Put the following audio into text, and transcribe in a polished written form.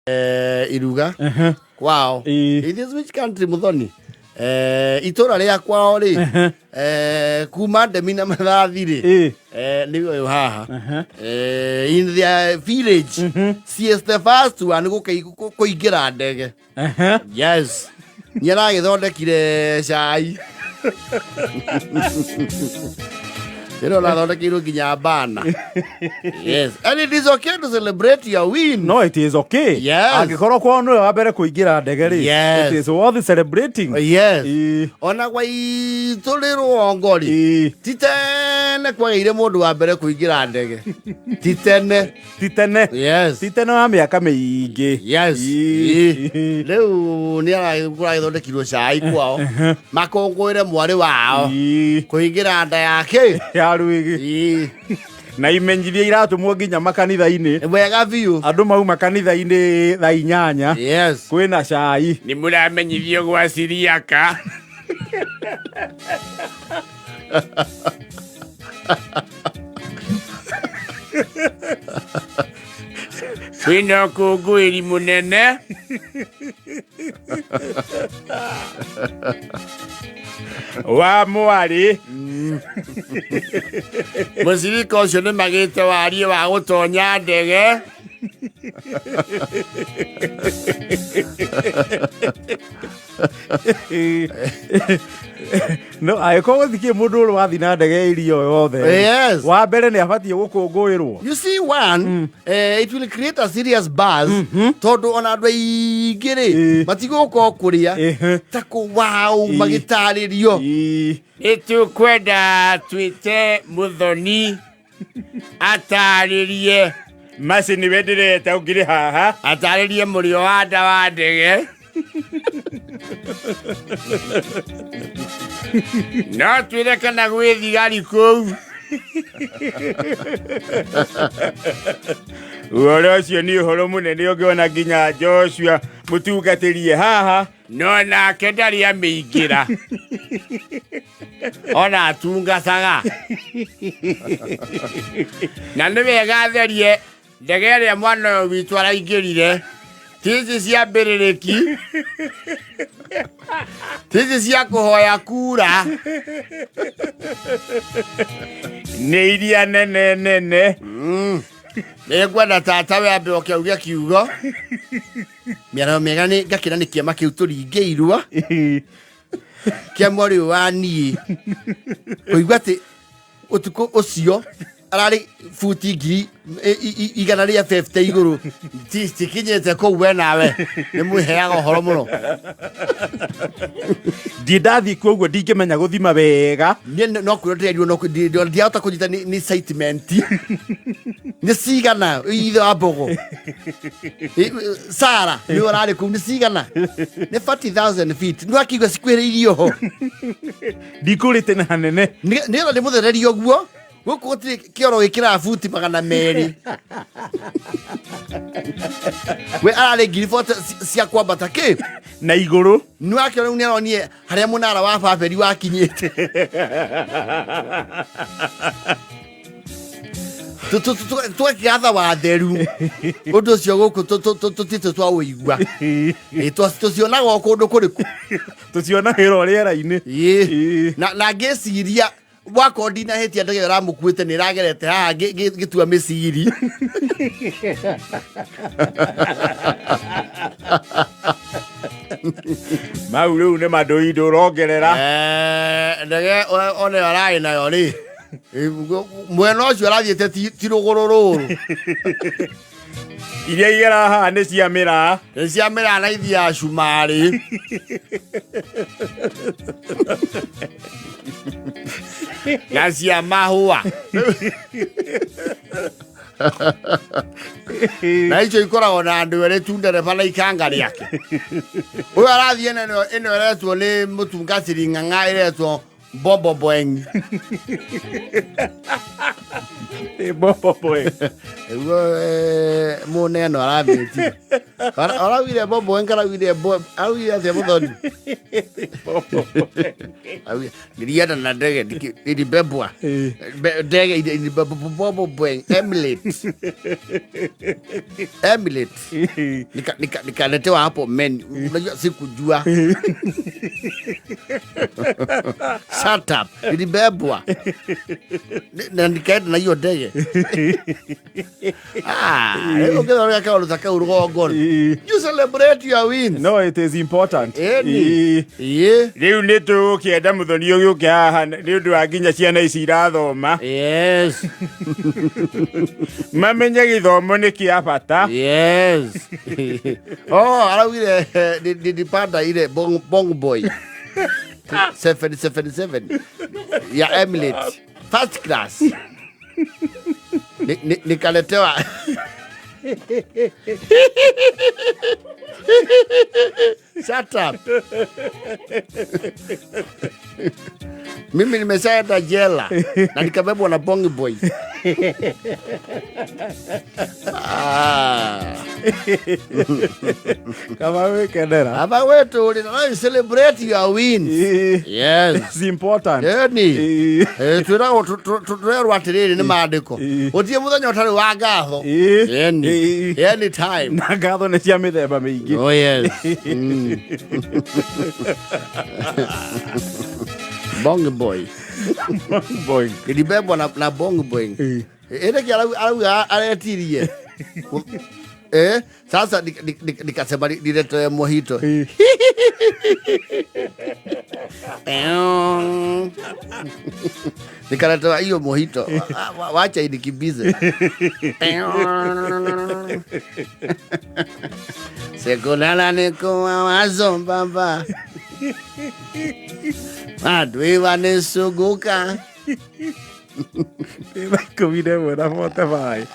Iruga kwao. Ĩĩ. It is which country, Muthoni? Itũra rĩa kwao rĩ, kuma ndemi na mathathi rĩ, nĩ ũyũ haha. In their village she is the first one kũingĩra ndege. Yes, nĩ aragĩthondekire cai ĩno nathondekeirwo nginya bana. Yes, and it is okay to celebrate your win. No, it is okay. Yes. Angĩkorwo kwao nĩwe wa mbere kũingĩra ndege rĩ, it is worth celebrating. Yes. Ona gwaitũ rĩ, rũgongo rĩ, ti tene kwagĩire mũndũ wa mbere kũingĩra ndege, ti tene. Ti tene. Yes. Ti tene wa mĩaka mĩingĩ. Yes. Rĩu nĩ kũragĩthondekirwo cai kwao makũngũĩre mwarĩ wao kũingĩra nda yake ya rwĩgĩ. Na imenyithia iratũmwo nginya makanitha-inĩ. Wega biũ. Andũ mauma kanitha-inĩ thaa 8. Kwĩna cai. Nĩ mũramenyithio gwa Siriaka. Kwĩna ũkũngũĩri mũnene wa mwarĩ. Mũcirika ũcio nĩ magĩte wariĩ wa gũtonya ndege. No angĩkorwo gũtikĩrĩ mũndũ ũrĩ wathiĩ na ndege iria o yothe, wa mbere nĩ abatiĩ gũkũngũĩrwo. You see, one, it will create a serious buzz, tondũ ona andũ aingĩ rĩ, matigũka o kũrĩa ta kũ wow magĩtarĩrio. Nĩ tũkwenda twĩte Mũthoni atarĩrie. Maci nĩwe ndĩreta ũngĩrĩ haha. Atarĩrie mũrĩo wa nda wa ndege. No twĩre kana gwĩ thigari kũu. Ũhoro ũcio nĩ ũhoro mũnene ũngĩona nginya Joshua mũtungatĩrie haha. No nake ndarĩ amĩingĩra, ona atungataga, na nĩ wega atherie ndege ĩrĩa mwana ũyũ witũ araingĩrire. Ti ici cia mbĩrĩrĩki, ti ici cia kũhoya kura. Nĩ iria nene nene. Nĩ ngwenda tata we ambe oke auge kiugo mĩaraho mĩega, nĩ ngakĩra nĩ kĩama kĩu tũringĩirwo kĩa mwarĩ ũyũ wa niĩ kũigua atĩ ũtukũ ũcio ararĩ buti ngiri igana rĩa 50 igũrũ. Tikinyĩte kũu, we nawe nĩ mwĩheaga ũhoro mũno. Ndiĩ ndathiĩ kuo ũguo ndingĩmenya gũthima wega. Niĩ no kwĩrwo ndĩrerirwo, no ndiahota kũnyita nĩ excitement nĩ cigana ithe wa mbogo. Sara nĩ ũrarĩ kũu, nĩ cigana? Nĩ 40,000 feet, nĩ wakiigua cikuhĩrĩirie ho. Ndikũrĩte na hanene. Nĩgetha ndĩmũthererie ũguo, gũkũ gũtirĩ kĩoro gĩkĩraga buti 200. We ararĩ ngiri 40 cia kwambata kĩ na igũrũ. Nĩ wakĩona rĩu nĩ aronie harĩa mũnara wa Babeli wakinyĩte. Tũgakĩgatha watheru ũndũ ũcio gũkũ tũtitũ twaũigua. Tũcionaga o kũndũ kũrĩkũ? Tũcionagĩra o rĩera-inĩ. Ĩĩ. Na ngĩciria wakorwo ndinahĩtia, ndege ĩyo ĩramũkuĩte nĩ ĩragerete haha ngĩtua mĩciri. Mau rĩu nĩ mandũindũ ũrongerera. Ndege ona ĩyo ararĩ nayo rĩ, mwena ũcio arathiĩte ti rũgũrũ rũrũ. Iria igera haha nĩ cia mĩraa. Nĩ cia mĩraa na ithiaga cumarĩ na cia mahũa, na icio ikoragwo na andũ erĩ tu, ndereba na ikanga rĩake. Ũyũ arathiĩ na ĩno ĩretwo nĩ mũtungatĩri ng'ang'a, ĩretwo mbombo boengi. Nĩ Bobo Boeing. Nĩguo mũneno aramĩtire. Araugire Bobo Boeing, araugire araugire atĩa mũthoni? Bobo Boeing. Nilienda na ndege nilibebwa. Ndege ilibebwa Bobo Boeing Emirates. Emirates. Nikaletewa hapo menu. Unajua sikujua. Shut up. Nilibebwa. Na nikaenda na hiyo ndege. Ah, ũngĩthondeka kaũndũ ta kau rũgongo. You celebrate your wins. No, it is important. Ĩni. Ĩĩ. Rĩu nĩ tũgũkĩenda mũthoni ũgĩũke haha nĩ ũndũ wa nginya ciana ici irathoma Mamenye gĩthomo nĩ kĩa bata. Yes. Oh, araugire nilipanda ile Bong Boy 777 ya Emirates first class. Nikaletewa. Shut up. Mimi nimeshaenda jela na nikabebwa na Bong Boy. Ah. Kama wĩkenera. Aba wetu now you celebrate your wins. Yes. It's important. Ĩni. Twĩragwo tũrerwo atĩrĩrĩ nĩ maandĩko. Gũtirĩ mũthenya ũtarĩ wa ngatho. Ĩni. Anytime. Na ngatho nĩ cia mĩthemba mĩingĩ. Oh yes. Bong Boy. Boeing. Nilibebwa na Bong Boy. Ĩrĩ kĩ arauga aretirie. Sasa nikasema niletewe mojito. Nikaletewa hiyo mojito. Wacha inikimbize. Sekulala nikuwa wazo baba. Adui wanisuguka. 11:45.